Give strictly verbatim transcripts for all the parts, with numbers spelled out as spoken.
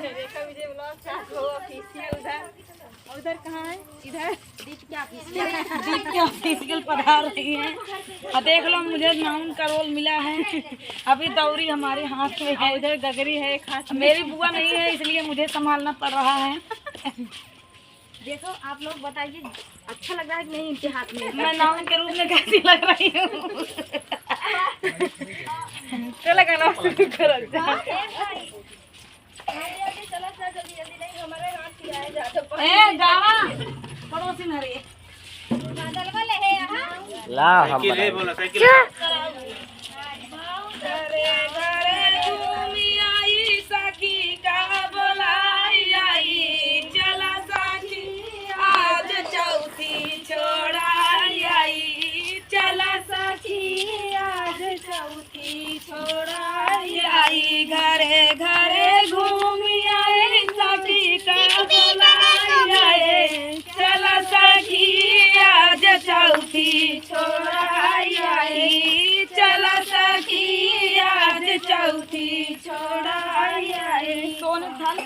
रेखा विजय vlog चार गो official उधर, उधर कहाँ है? इधर दीप के official, दीप के official पधार रही हैं। और देख लो, मुझे नाउन का role मिला है। अभी दौरी हमारे हाथ में है, उधर गगरी है एक हाथ में। मेरी बुआ नहीं है, इसलिए मुझे संभालना पड़ रहा है। देखो, आप लोग बताइए, अच्छा लग रहा है कि नहीं इनके हाथ में? मैं नाउन के रूप में कैसी लग रही हूँ? चलो, गाना शुरू करो। ए, गावा, पड़ोसी न रे। ला, हम साइकिल है, बनाएंगे। बोला, साइकिल है। घरे घरे घूमी आई, सखी का बोलाई आई, चला सखी आज चौथी छोड़ाई आई, चला सखी आज चौथी छोड़ाई आई। घरे घरे घूमी आई, सखी का बोलाई आई, चला सखी आज चौथी छोड़ाई आई, चला सखी आज चौथी छोड़ाई आई। सोने थाल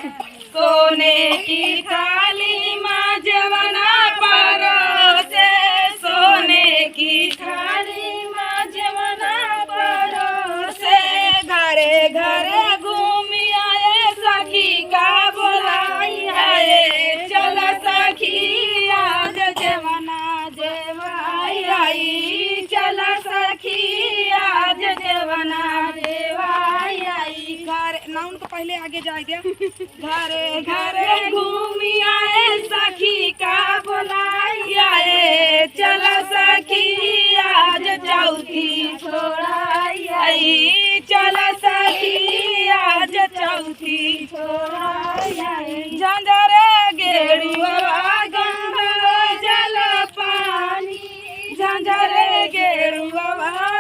सोने की थाली मा जेवना परोसे, सोने की थाली मा जेवना परोसे, घरे घरे घूमी आए, सखी का बोलाई आए, चल सखी आज जेवना जेवाई आई, चल सखी आज जेवना जेवाई आई। घर, नाउन को पहले आगे जाए दिया। घरे घरे घूमी आए, सखी का बोलाई आए, चल सखी आज चौथी छोड़ाई आई, चल सखी आज चौथी छोड़ाई आई। झंझरे गेरुआ गंगा जल पानी, झंझरे गेरुआ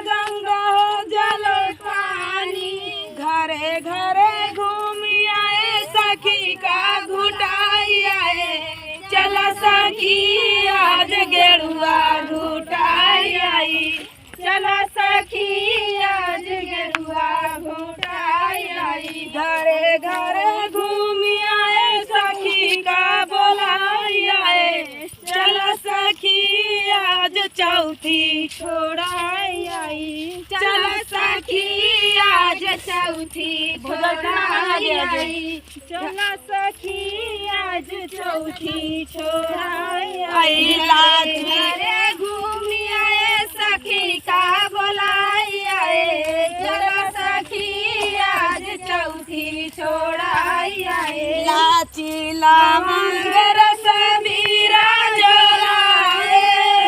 गंगा जल पानी, घरे घरे घूमी आए, सखी का घुटाई आए, चल सखी आज गेरुआ घुटाई आई, चल सखी आज गेरुआ घुटाई आई। घरे घरे घूमी आए, सखी का बोलाई आए, चल सखी आज चौथी छोड़ाई आई, चल सखी आज चौथी छोड़ाई आई, चल सखी आज चौथी छोड़ाई आई। लात घरे घूमी आए, सखी का बोलाई आए, चल सखी आज चौथी छोड़ाई आई। लाची लवंग रस बीरा जोराए,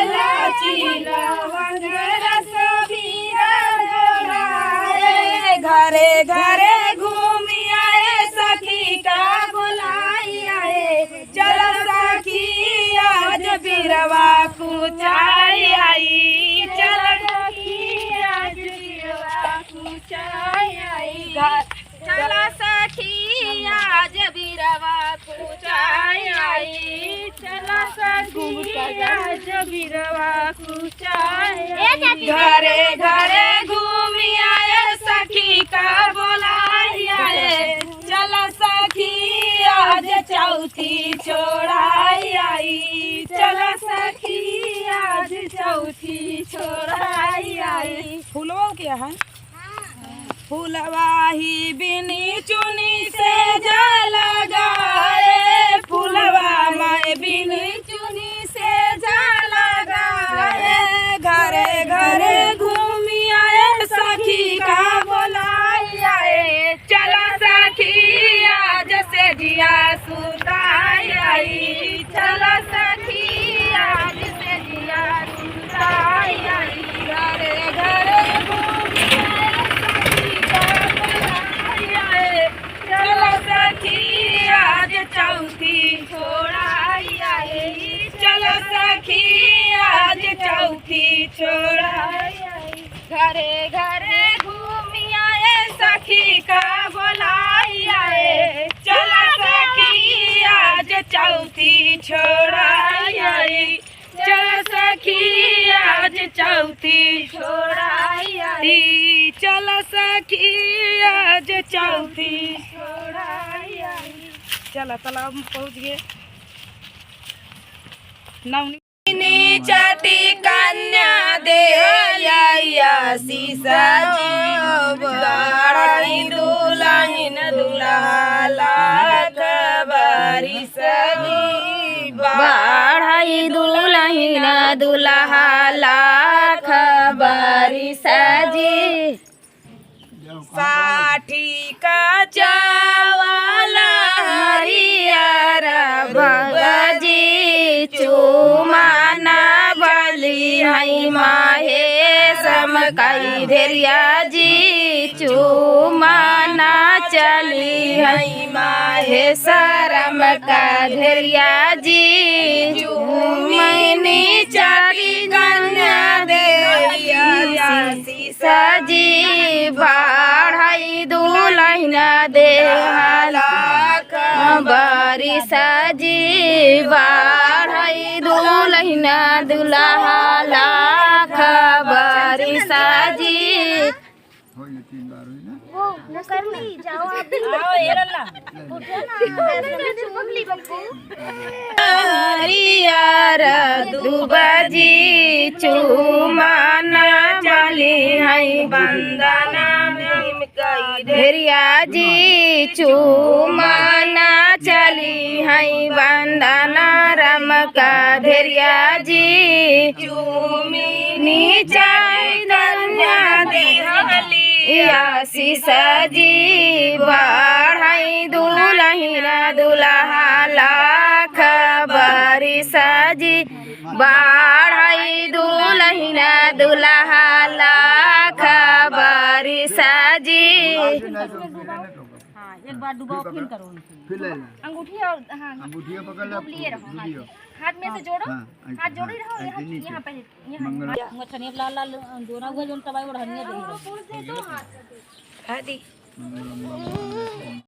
लाची लवंग रस बीरा जोराए, घरे घरे घूमी आए, सखी का बोलाई आए, चल सखी आज बीरवा कुचाई आई, चल सखी आज बीरवा कुचाई आई। चल सखी आज बीरवा कुचाई आई, चल सखी आज बीरवा कुचाई आई। घरे घरे घूमी आए, सखी का बोलाई आए, चल सखी आज चौथी छोड़ाई आई, चल सखी आज चौथी छोड़ाई आई। फूलवा क्या है? फुलवा ही बिनी चुनी से जा लगाए, फुलवा माय बिनी चुनी से जा लगाए, घरे घरे घूमी आए, सखी का बोलाई आए, चल सखी आज से जिया सुताई आई, चल सखी आज से जिया सुताई आई। घरे घरे घूमी आए, सखी का बोलाई आए, चल सखी आज चौथी छोड़ाई आई, चल सखी आज चौथी छोड़ाई आई। घरे घरे घूमी आए, सखी का बोलाई आए, चल सखी आज चौथी छोड़ाई आई, चल सखी सखी आज चौथी छोड़ाई आई, चल सखी आज चौथी छोड़ाई आई। चला, तालाब में पहुँच गए। नौनी नी चाटी कन्या दे आया सीसा जी, बाढ़ई दुलहिन दुलहा लाख बारिश जी, बाढ़ई दुलहिन दुलहा लाख बारिश जी। साठी का चावल हरियर बबजी, चुमाना चली है महेशम कई धेरिया जी, चुमाना चली है महेशरम का धेरिया जी, चुमनी चाटी कन्या दे आया सीसा जी, बाढ़ई दुलहिन देहा लाख बारिश जी, बाढ़ई दुलहिन दुलहा लाख बारिश जी। होई ना, तीन बार होई ना। वो, वो कर ली, जाओ आप भी। आओ, ए रल्ला। उठो ना, ऐसे में चूम ली बप्पू। हरियर दुबजी चुमाना चली है बंदना में। धेरिया जी चुमाना चली है बंदना रम का धेरिया जी। चुमिनी चाई कन्या देहली आशीष जी, बाढ़ई दुलहिन दुलहा लाख बारिश जी, बाढ़ई दुलहिन दुलहा लाख बारिश जी। हाँ, एक बार डुबाओ, फिर करो उनकी। फिर ले लेना। अंगूठी और, हाँ, अंगूठिया पकड़ ले, डुबलिए रहो, हाँ। डुबलियो। हाथ में से जोड़ो, हाँ, ऐसे, हाथ जोड़े हाँ, रहो, ऐसे यहाँ, नीचे। यहाँ पहले, यहाँ। मंगल। मोछनिया लाल लाल, अ, दोना हुआ, जोन तबाई ओढ़निया दे। हाँ, वो फूल दे दो हाथ से। हाँ दी। मंगल, मंगल, मंगल।